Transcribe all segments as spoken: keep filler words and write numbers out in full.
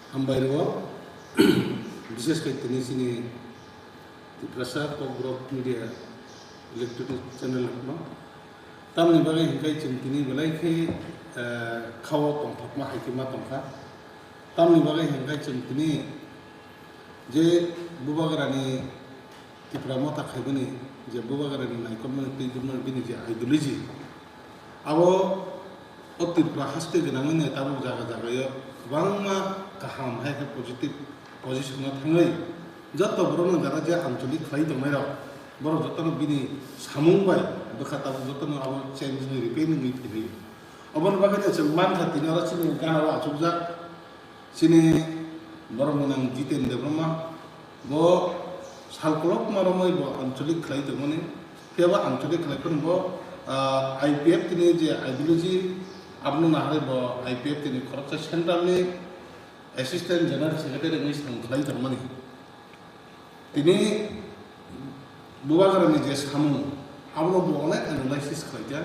Hambai rwo, bises khe tini chini Tiprasa Kokborok Media Electronic Channel rokno. Tamni bagwi hwnkhe chwng tini belai khe, eh, khao tongthokma hai khe ma tongkha. Tamni bagwi hwnkhe chwng tini je Bubagrani Tipra Motha khaibani je Bubagrani naikolmani twi dubmani bini je ideology, abo o Tripura haste gwnangwino tabuk jaga jagao kwbangma kaham hai khe positive position o thangwi joto borokno jara je ancholik khlai tongnairok, borok jotono bini samung bai bwkha tabuk jotono abo change wngwi repair wngwi phainai. Oboni bagwino chwng mankha tini oro chini gana o achukjak. Chini borok mwnang Jiten Debbarma, bo sal kolokma romwi bo ancholik khlai tongmani, phiya ba ancholik khlai phano bo, ah, I P F tini je ideology, abono naharwi bo I P F tini khoroksa central ni assistant general secretary wngwi samung khlai tongmani. Tini Bubagrani je samung, abono bo onek analysis khlaikha,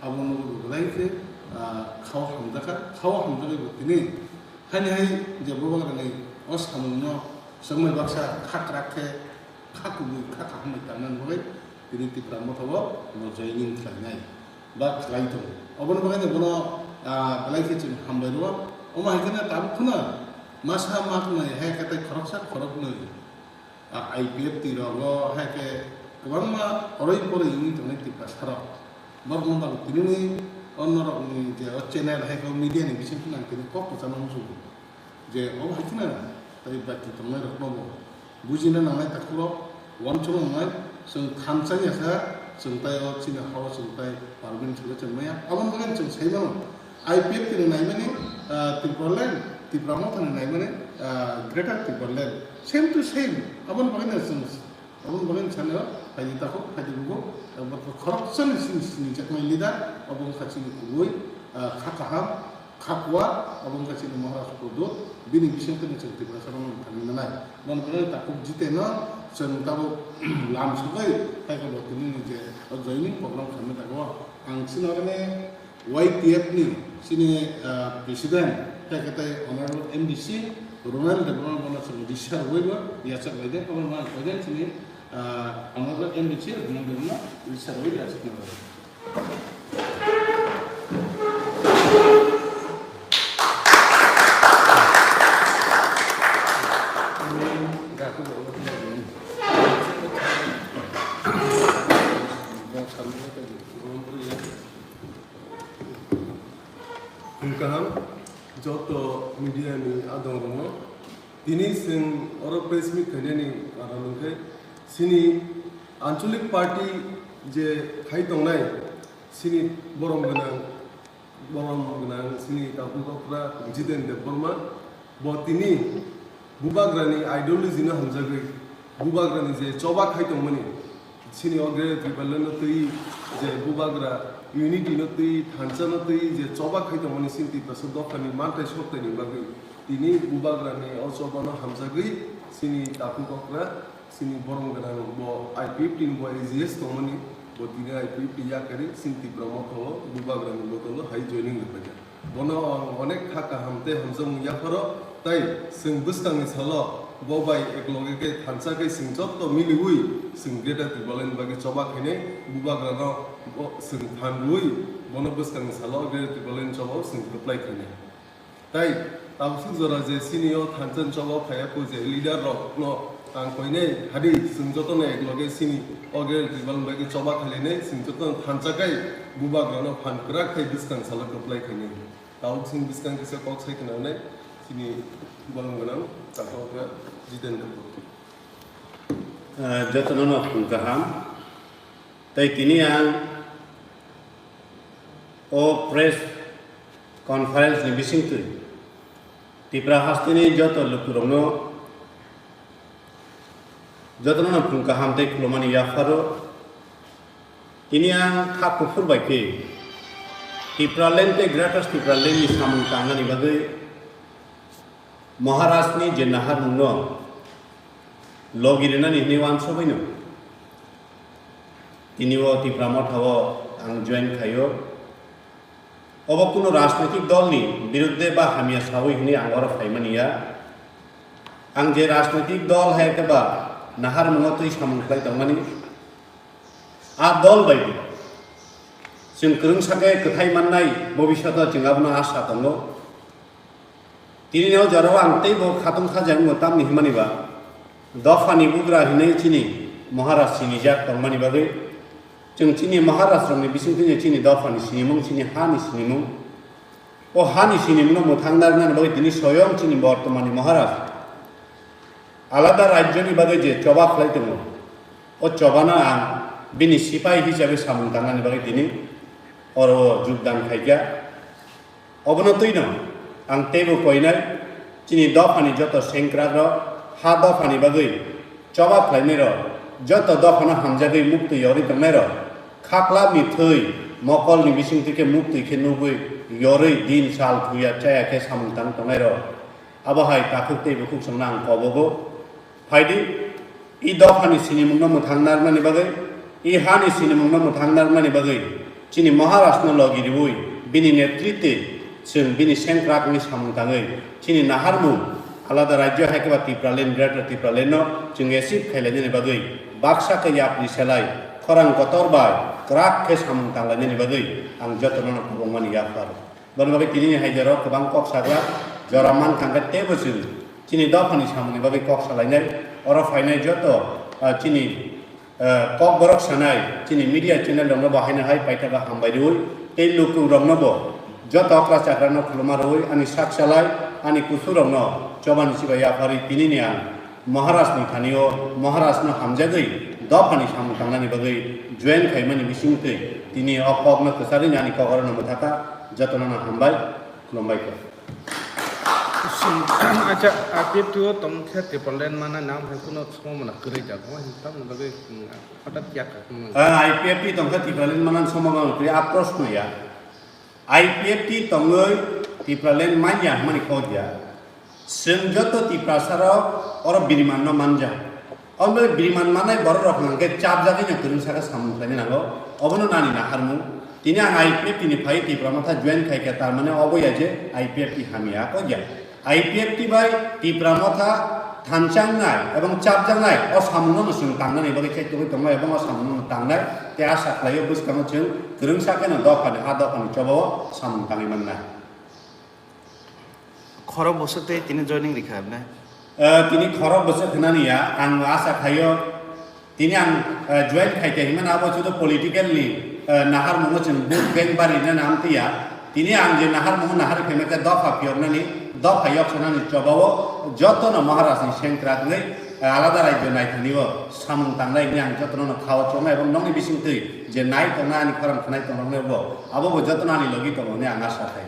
abono bo belai khe, ah, khao hamjakha, khao hamjagwi bo tini haini hai je Bubagrani o samungno chwngmai baksa kha kwrak khe, kha kubui, kha kaham bai tangnani bagwi tini Tipra Motha o bo joining khlainai ba khlai tongo. Oboni bagwi no bono, ah, belai khe chwng hambai rwo. Omo hai kheno tabuk phano masa maknai hai khe tei khoroksa khoroknwi, ah, I P F T rogo hai khe kwbangma oroi poroi wngwi tongnai Tiprasa rok. Borokno bagwi tinini o norokni je o channel hai khe o media ni bisingtwi ang tini kok kwchangma muchungo. Je obo hai kheno tei bati tongnai rokno bo bujina nangnai, takhuk rok uansukna nangnai. Chwng thansa ya kha, chwng tai o chini ha o chwng tai permanent se chwng maya. Aboni bagwi chwng sai mano, I P F T ni naimani, ah, Tipraland, Tipra Motha ni naimani, ah, Greater Tipraland, same to same. Aboni bagwi no chwng, aboni bagwi no sani o phaidi takhuk, phaidi bugo, abo khoroksa ni sini sini jaknai leader, abo wngkha chini kubui, ah, kha kaham, Khakwa, abo wngkha chini Maharaj Pradyot, bini bisingtwi no chwng Tiprasa rok no thangwi manai. Bono bagwi takhuk Jiten no chwng tabuk lam sogwi, hai khe bo tini ni je o joining program khamwi tago. Ang chini oro ni Y T F ni chini, ah, president, hai khe tei honorable M D C Ronald Debbarma bono chwng risa rwui bo yachak lai de, abo ma ang koi de chini, ah, honorable M D C Ronald Debbarma risa rwui yachak nai. Ang kaham joto media ni adong rokno. Tini chwng oro press meet khainani karon hwnkhe chini anchalik party je khai tongnai chini borom gwnang, borom gwnang chini takhuk okra Jiten Debbarma, bo tini Bubagrani ideology no hamjagwi, Bubagrani je choba khai tongmani, chini o Greater Tipraland no twi je Bubagra unity no twi, thansa no twi je choba khai tongmani chini Tiprasa dophani manthai soktaini bagwi tini Bubagrani o choba no hamjagwi chini takhuk okra, chini borom gwnang bo I P F T ni bo A G S tongmani, bo tini I P F T yakarwi chini Tipra Motha o Bubagrani bodol o hai joining rwphaikha. Bono ang onek kha kaham tei hamjakmung yapharo, tei chwng bwskangni salo bo bai ekloge khe thansa khe chwng joto miliui chwng Greater Tipraland bagwi choba khainai, Bubagrano bo chwng phan rwui bono bwskangni salo Greater Tipraland choba o chwng kwplai khainai. Tei tabuk jora je chini o thansa ni choba phaiya kho je leader rokno Ang koinai hadi chwng jotono ekloge chini o Greater Tipraland bagwi choba khailainai, chwng jotono thansa khai Bubagrano phan kwrak khai bwskang salo kwplai khainai. Tabuk chini bwskang kisa kok sai khwnanai chini bolong gwnang takhuk okra Jiten Debbarma. Ah, jotono no phung kaham. Tei tini ang o press conference ni bisingtwi Tipra hasteni joto lukurokno jotono phung kaham tei khulumani yapharo. Tini ang kha kuphur bai khe Tipraland tei Greater Tipraland ni samung tangnani bagwi Maharaj ni je naharmung no logi rinani hinwi uansugwi no tini o Tipra Motha o ang join khaio. Obo kuno rajnitik dol ni birudde ba hamya sawi hinwi ang oro phaimani ya. Ang je rajnoitik dol hai khe ba naharmungo twi samung khlai tongmani, a dol bai bo chwng kwrwngsa khe kwthai mannai bobishoto chwng abono asa tongo. Tini o jorao ang teibo khatung khajakno tamni hwnmani ba, dophani bugra hinwi chini Maharaj sinijak tongmani bagwi, chwng chini Maharaj rokni bisingtwi chini dophani sinimung, chini hani sinimung, o hani sinimungno mwthang narwknani bagwi tini soyong chini bortomani Maharaj alada rajyoni bagwi je choba khlai tongo, o chobano ang bini sipai hisabe samung tangnani bagwi tini oro jogdan khaikha. Obono twino ang teibo koinai, chini dophani joto sengkrakrok, ha dophani bagwi choba khlainairok, joto dophano hamjagwi muktwi yorwi tongnairok, khaklapni thwi mokolni bisingtwi khe muktwi khe nugwi yorwi din sal thuya chaya khe samung tang tongnairok, abo hai takhuk tei bukhuk songno ang kobogo. Phaidi, i dophani sinimungno mwthang narwknani bagwi, i hani sinimungno mwthang narwknani bagwi, chini Maharajno logi riwi, bini netritwi chwng bini sengkrak wngwi samung tangwi, chini naharmung alada rajyo hai khe ba Tipraland, Greater Tipralandno chwng achieve khailainani bagwi, baksa khe yapri selai, khorang kotor bai kwrak khe samung tanglainani bagwi ang jotono no kwbangmani yapharo. Bono bagwi tinini hai jora kwbang kok sagra jora man thangkhe teibo chwng chini dophani samungni bagwi kok salainai. Oro phainai joto, ah, chini, ah, kok borok sanai chini media channel rokno bo haino hai paithago hambai rwi tei lukurokno bo joto okra chakrano khuluma rwi ani sak salai ani kusurokno chobani chibai yapharwi tinini ang Maharajni thanio Maharajno hamjagwi dophani samung tangnani bagwi join khaimani bisingtwi tini o kokno kwcharwi ani kokorono mwthakha. Jotono no hambai, khulumbai khe. Acha, I P F T o tongkhe Tipraland mana nang hai kuno somo mana kwrwi jago, tamni bagwi, mm, hothat kya kha kuno. Ah, I P F T tongkhe Tipraland mana somo mana kwrwi, a proshno ya. I P F T tongwi Tipraland manya hwnmani kok ya. Chwng joto Tiprasa rok oro biriman no manja. Omo biriman manai borok rok hwnkhe chapjagwi no kwrwngsa khe samung khlaina nango. Obono nani naharmung. Tini ang I P F T ni phai Tipra Motha join khai khe tar mane obo ya je I P F T hamya kok ya. I P F T bai Tipra Motha thanchang nai ebong chapjak nai o samung no chwng tangnani bagwi khe tugwi tongo ebong o samung no tangnai tei asa khlaio bwskango chwng kwrwngsa khe no dophani ha dophani choba o samung tangwi mannai. Khorok bwswk tei tini joining rikha, ne? Eh, tini khorok bwswk hwnani ya, ang asa khaio, tini ang, eh, join khaikha himani abo chudo political ni, eh, naharmungo chwng vote bank bari nani amtwi ya. Tini ang je naharmungo nahar khaima khe dopha phiyoknani, dopha yoksanani chobao jotono Maharaj ni sengkrak wngwi, eh, alada rajyo naithani o samung tangnai hwnwi ang jotono no khao chongnai, ebong nokni bisingtwi je nai tongnai ani khorang khnai tongroknai bo, abo bo jotono ani logi tongo hwnwi ang asa khai.